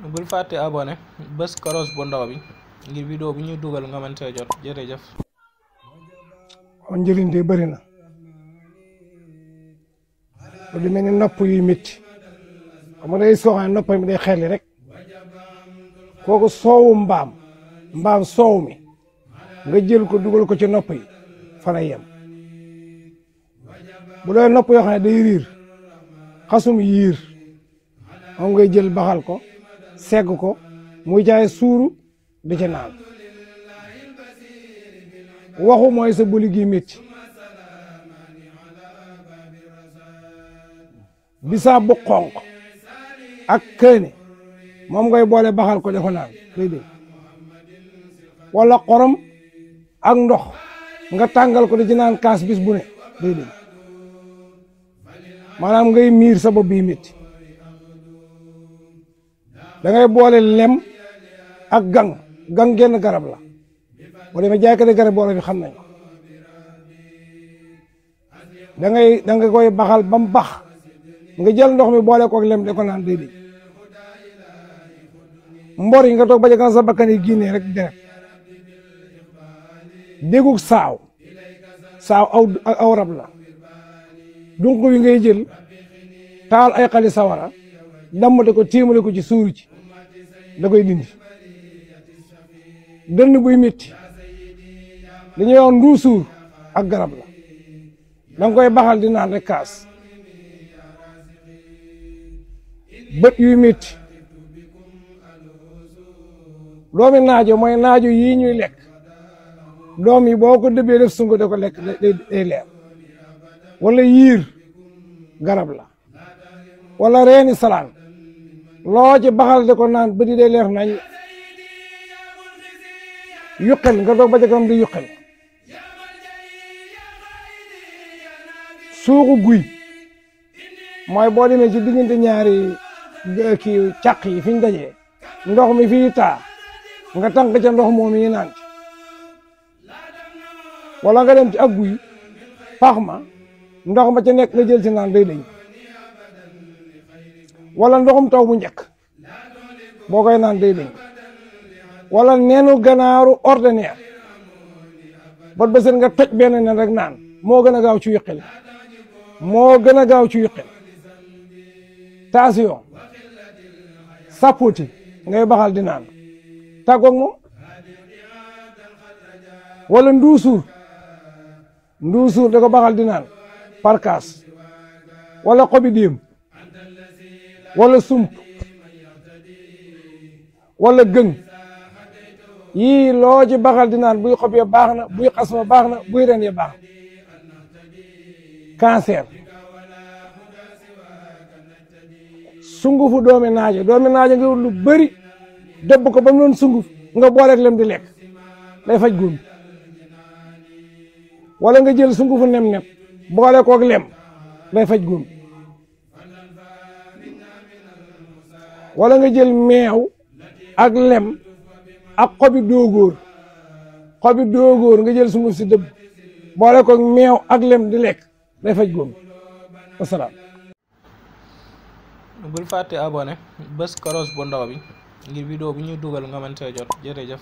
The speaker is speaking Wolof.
bul fàtte abonné bés cloche bu ndaw bi ngir vidéo bu ñuy dugal nga mën see jot jërëjëf. njëriñ de bëri na lu mel ni nopp yu métti xam nga day sooxaan nopp mi day xelli rek kooku soowu mbaam soow mi nga jël ko dugal ko ci nopp yi fa lay yem. bu doon nopp yoo xam ne day riir xasum yiir moom ngay jël baxal ko segg ko muy jaay suuru di ci naan. waxu mooy sa buli gi métti bisaab bu xonq ak këne moom ngay boole baxal ko dafa naan day dégg wala xorom ak ndox nga tàngal ko di ci naan kaas bis bu ne day dégg maanaam ngay miir sa bopp bi métti da ngay boole lem ak gang genn garab la boo demee jaaykati garab boole bi xam nañ ko da nga koy baxal ba mu bax nga jël ndox mi boole koog lem de ko naan day dégg mbor yi nga toog ba ca sa bakkan yi génnee rek deret déggug saaw aw rab la dunq wi ngay jël taal ay xali sawara dammate ko tiimale ko ci suuru ci da koy dindi dënn buy métti dañuy wax nduusuur ak garab la danga koy baxal di naan rek kaas bët yuy métti doomi naajo mooy naajo yii ñuy lekk doom yi boo ko dëbbee def sungo da ko lekk day leer wala yiir garab la wala reeni salaan loo ci baxal de ko naan bët yi day leer nañ yuqel nga doog ba ca kanam di yuqel suuxu guy mooy boo demee ci diggante ñaari kii càq yi fi ñu dajee ndox mi fii taa nga tànk ca ndox moom yi naan ci wala nga dem ci ak guy pax ma ndox ma ca nekk nga jël ci naan day dañ wala ndoxum taw bu njëkk boo koy naan day dañ wala neenu ganaaru ordinaire bot ba seen nga toj benn nen rek naan moo gën a gaaw ci yuqel tension sapoti ngay baxal di naan tàggoog moom wala nduusuur da ko baxal di naan parkaas wala xobi déem wala sump wala gëng yii loo ci baxal di naan buy xob ya baax na buy xas ma baax na buy ren ya baax cancer sungufu doomi naajo nga wut lu bëri dëbb ko ba mu doon sunguf nga booleeg lem di lekk day faj góom wala nga jël sungufu nem boole koog lem day faj góom wala nga jël meew ak lem ak xobi doogóor nga jël sunguf si dëbb boole koog meew ak lem di lekk day faj góom wasalaam. bul fàtte abonné bés cloche bu ndaw bi ngir vidéo bu ñuy dugal nga mën see jot jërëjëf.